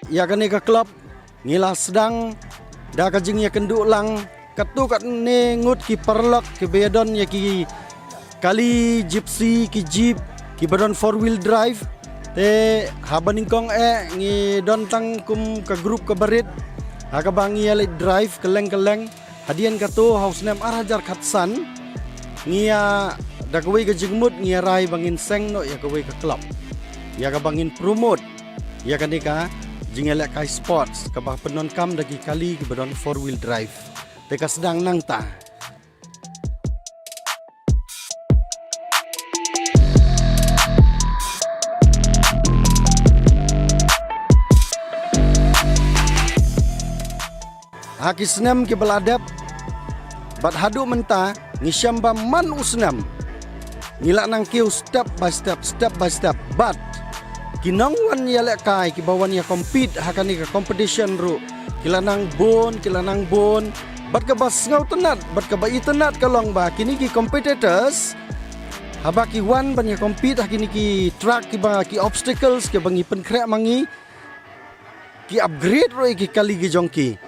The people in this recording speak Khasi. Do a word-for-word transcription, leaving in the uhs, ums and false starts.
Ïa kane ka club ngi la sdang da ka jingïakynduh lang katto katne ngut ki paralok kiba ïadon ïa ki kali, gypsy, ki jeep, kiba don four wheel drive. Te haba nyngkong eh ngi don tang kum ka group kaba rit ha kaba ngi ïaleit drive kylleng kylleng. Hadien kato ha u snem ar hajar khatsan ngi ïa, da kawei ka jingmut ngi ïa rai ba ngin seng noh ïa kawei ka club ïa kaba ngin promote ïa kane ka jingïalehkai sports kaba pyndonkam da ki kali kiba don four wheel drive. Te ka sdang nangta. Ha ki snem kiba la dep bad haduh mynta ngi shem ba man u snem ngi la nang kiew step by step, step by step. Bad ki nongwan ïalehkai kiba wan ïa compete ha kane ka competition ruh ki la nang bun, ki la nang bun. Bad kaba sngewtynnat bad kaba itynnat ka long ba kine ki competitors, haba ki wan ban ïa compete ha kine ki track kiba, ki obstacles kiba ngi pynkhreh ma ngi, ki upgrade ruh ïa ki kali ki jong ki.